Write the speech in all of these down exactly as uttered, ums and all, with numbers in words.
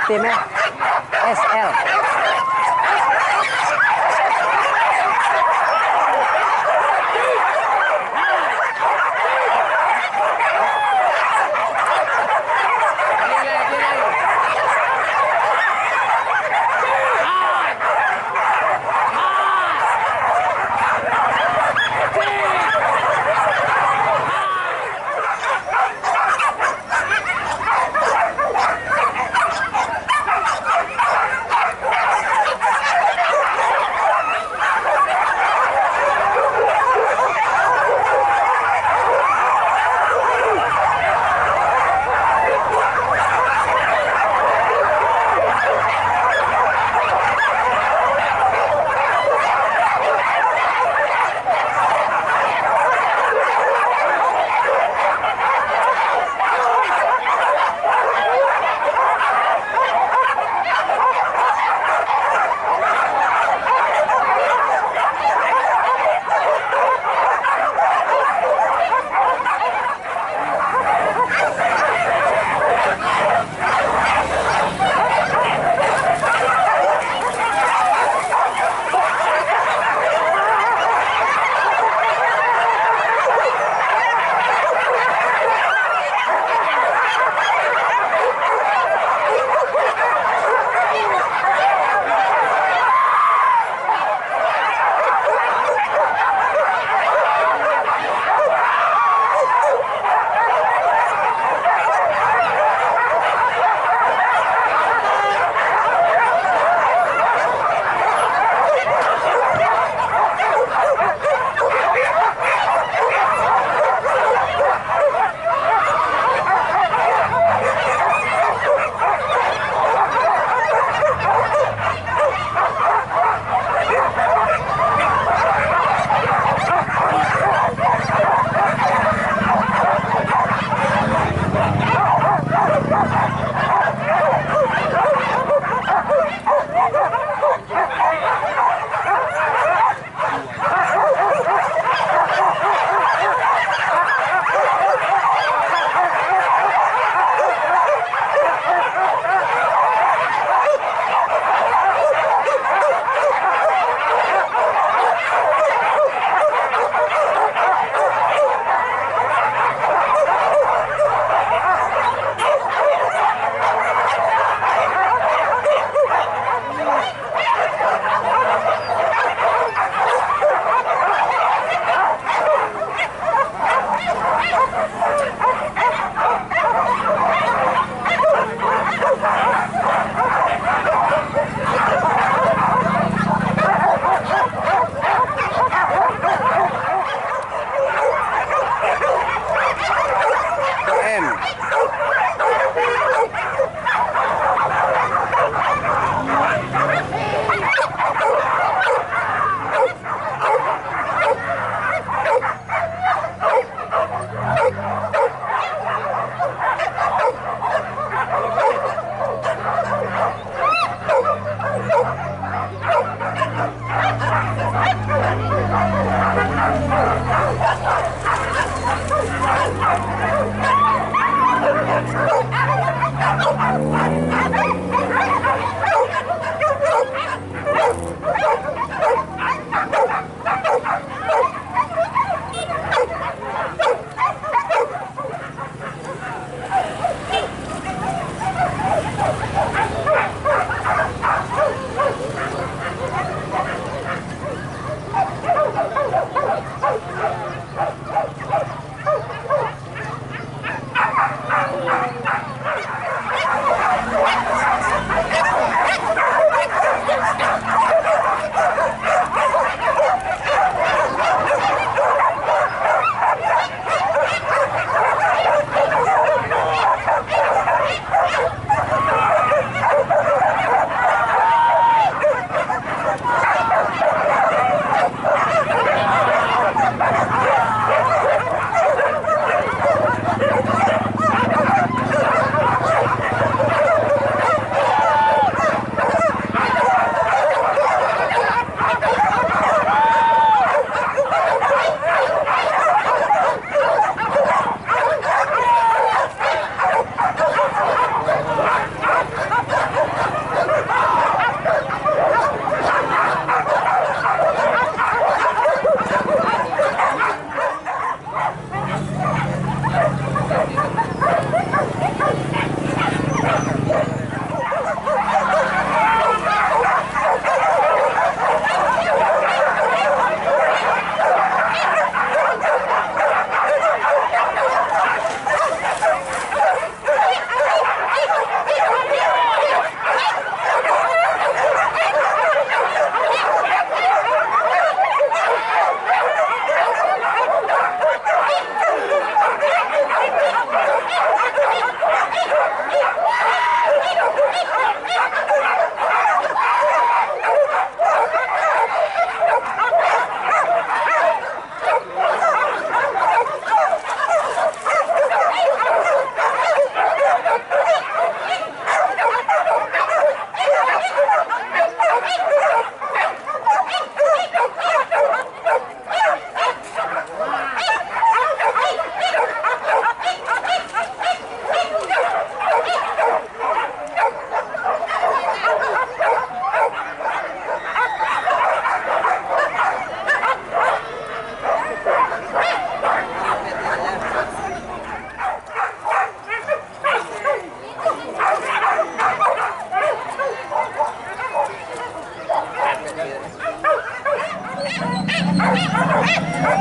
Tim S L. M. Bos.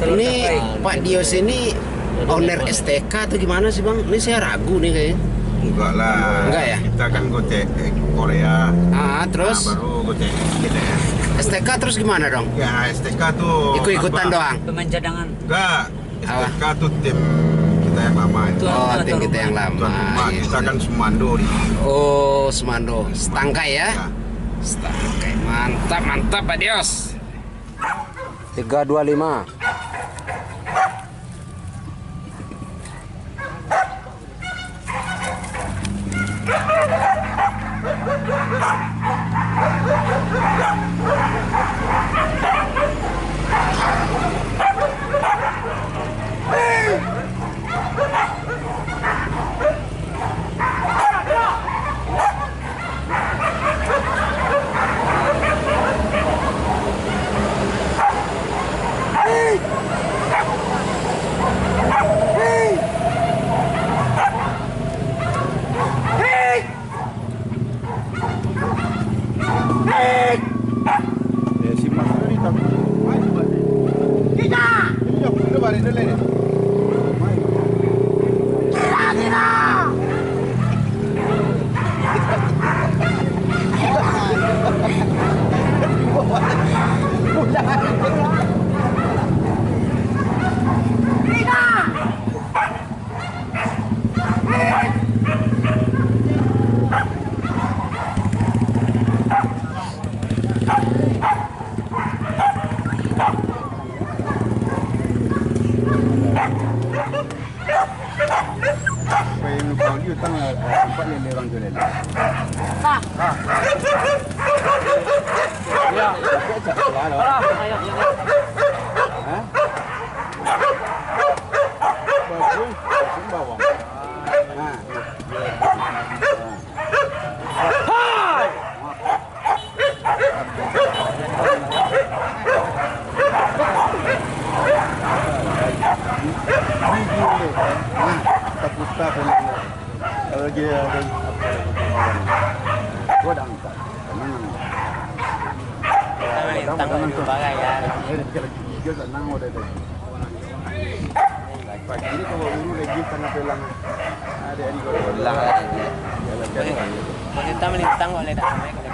Ini Pak Dios ini owner S T K atau gimana sih, Bang? Ini saya ragu nih kayaknya. Enggak lah. Enggak ya? Kita kan gocek, eh, Korea. Ah, terus? Nah, baru gocek kita ya. S T K terus gimana dong? Ya, S T K tuh ikut-ikutan apa? Doang? Pemain cadangan. Enggak. Apa? S T K tuh tim kita yang lama itu. Oh, tim kita yang lama. Tuan rumah. Iya, kita kan semando di. Oh, semando. Setangkai ya? Ya. Setangkai. Mantap, mantap, Pak Dios. Tiga, dua, lima. Ya, si Mas tadi takut. Tidak! Iya, udah balik dulu nih. Tidak, tidak! Hah? Bagus, bagus bawang. Nah. Nah. Nah, kita putar dulu. Kalau dia ada apa, gua dah angkat. Tenang. Kita melintang baju bagai, ya. Dia tenang udah tadi. Pagi ini kalau dulu lagi tengah pelang. Ada di gua. Pelang lagi. Jalan-jalan. Kita melintang kok, lihat tak sampai kalau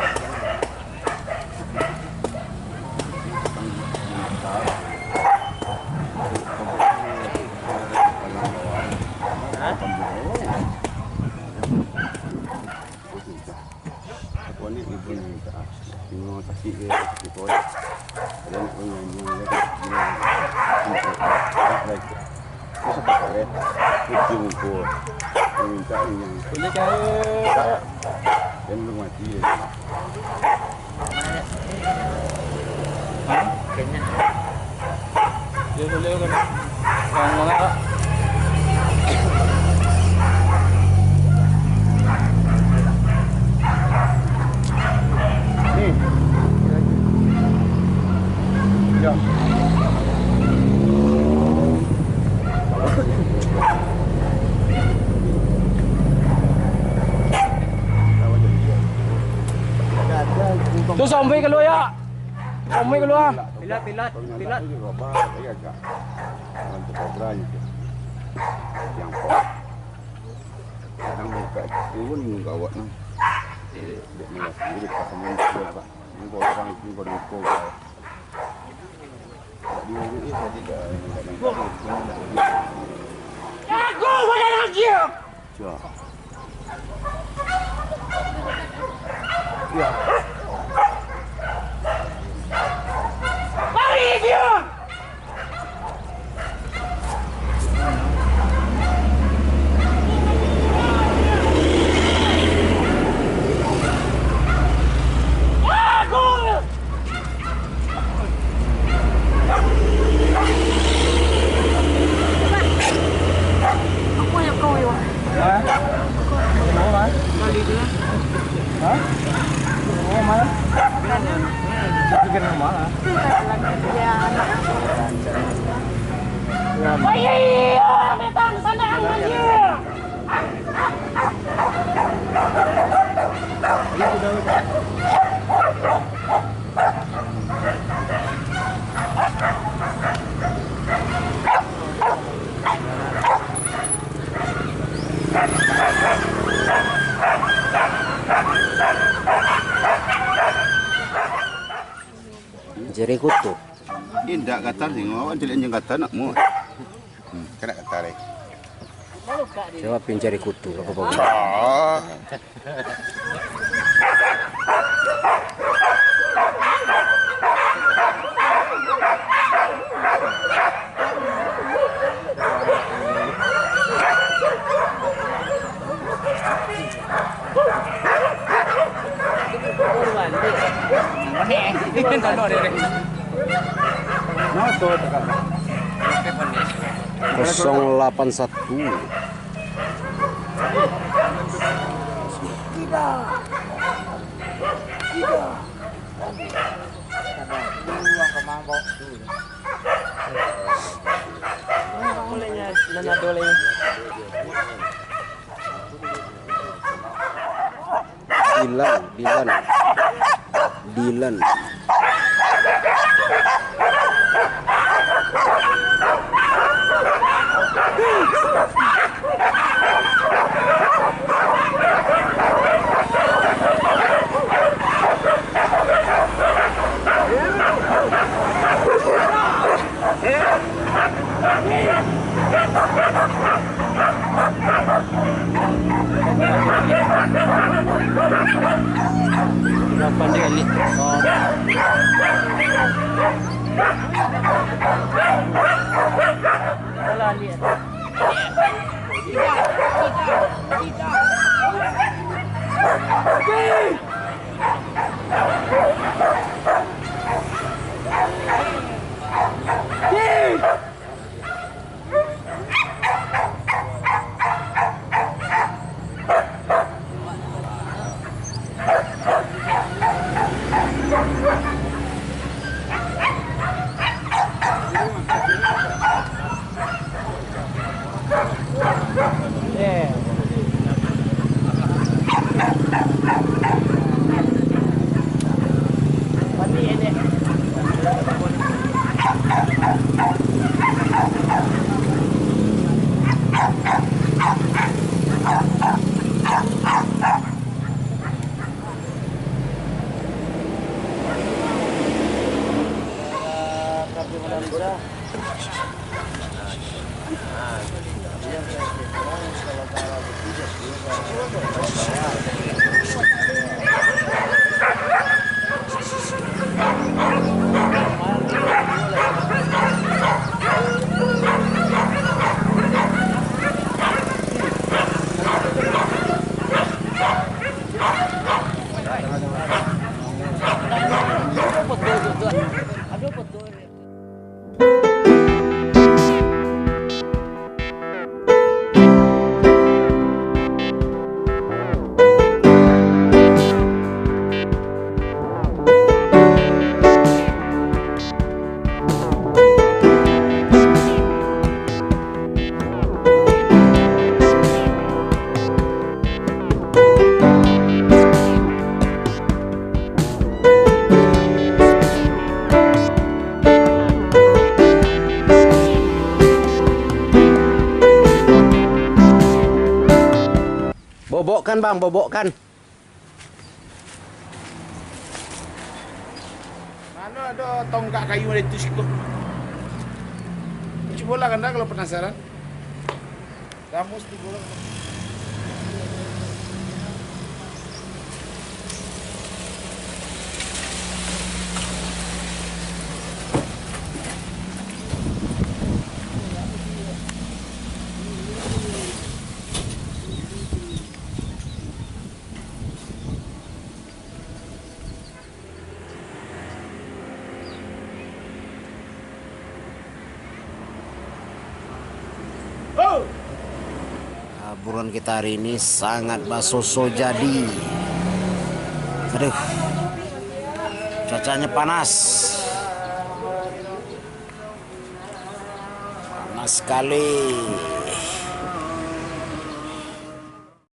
Hah? Aku ni ibu ni minta. Tengok sakit dia, sakit perut. Ada nak punya yang dia tak gini. Terus apa kau, eh? Cuci muka. Dia minta yang boleh kau. Tak. Dan belum mati dia. Hah? Kayaknya. Dia boleh kan? Yang mana, Kak? Ni. Ya. Tu sampai keluar, ya. Sampai keluar. Pilot, pilot, pilot. Kadang buka turun muka awak nah. Dek malas diri, tak temuan dia, Pak. Ini kalau orang, ini kalau orang. Jago, badan anjing! Cak. Ya. Lari dia! Apa yang kau, Iwan? Hah? Kenapa, Mas? Kali dia. Hah? Kenapa, Mas? Pikir rumah, ah. Ya, anak. Ya. Ayo, ayo, datang sana, ayo. Jari kutu. Indak gatal sih, awak caliak anjing gatal nak muat. Hmm, kena gatal, eh. Coba pincari kutu, apa bagus? Ah. Kosong delapan satu. Dilan, Dilan. Dilan. Lapan kali. Oh. Bobokkan, Bang, bobokkan. Mano ado tongkak kayu dari tu siko? Cubolah kan, kalau penasaran. Kamu mesti pulang. Ah, buruan kita hari ini sangat basoso jadi. Aduh, cuacanya panas. Panas sekali.